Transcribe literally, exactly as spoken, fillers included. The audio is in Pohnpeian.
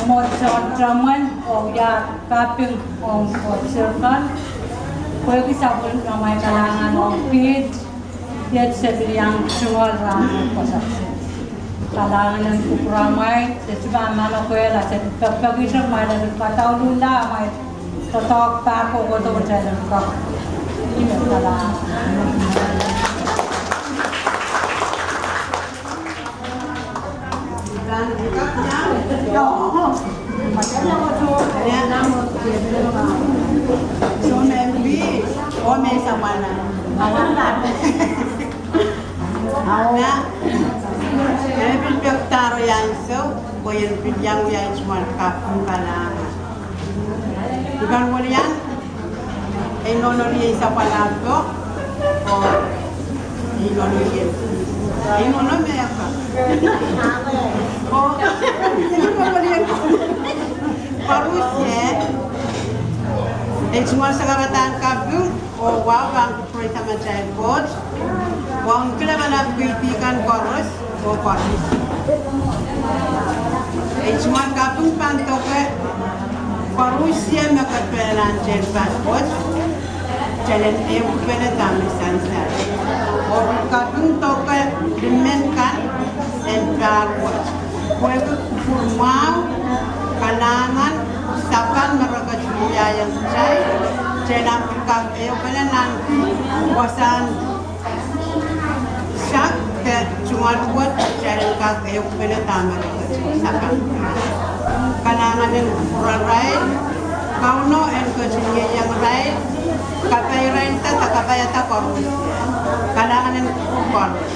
Mwohn soahng temwen oh ia kaping ong koht sirkal, pwehki sapwellimamwail kalahngan ong kiht, iet se pil iang tungoal rahn koasoakoasoia. Kalahngan en kupwuramwail, se sohte pahn manokehla, se pil pekpekihte kumwail en kadauluhla amwail doadoahk pahr kohkohdo kitail en kak. Ih me kalahngan. Ih me pil pekdahro ansou, pwe I en pil iang wia ihs mwahl kaping kalahngan. I pahn welian, ei nohno riei sapwalahpeo, oh ei nohno riei, ei nohno mehka. Oh, koarusie, ei tungoal sakaradahn kaping, oh wahu pahn kupwureisang atail Koht, wahu en kilemelahpw kihdi kan koaros, oh koaros. Ei tungoal kaping pahn doke koarusie me kepinahn tehnpas wet, kitail en ehukipene dahme sansal. Oh kaping doke limen kan en pahr wet. Pwehki kupwur mwahu, kalahngan, sapan me re ketin wiahiong kitail, kitail ahpw kak ehukipene nan wasahn sak de tungoal wet, kitail en kak ehukipene dahme re ketin sapan. Kalahngan en kupwurarail, Kauno en ketin ieiang irail, kapai irail de kapaiada koaros. Kalahngan en kupwur koaros.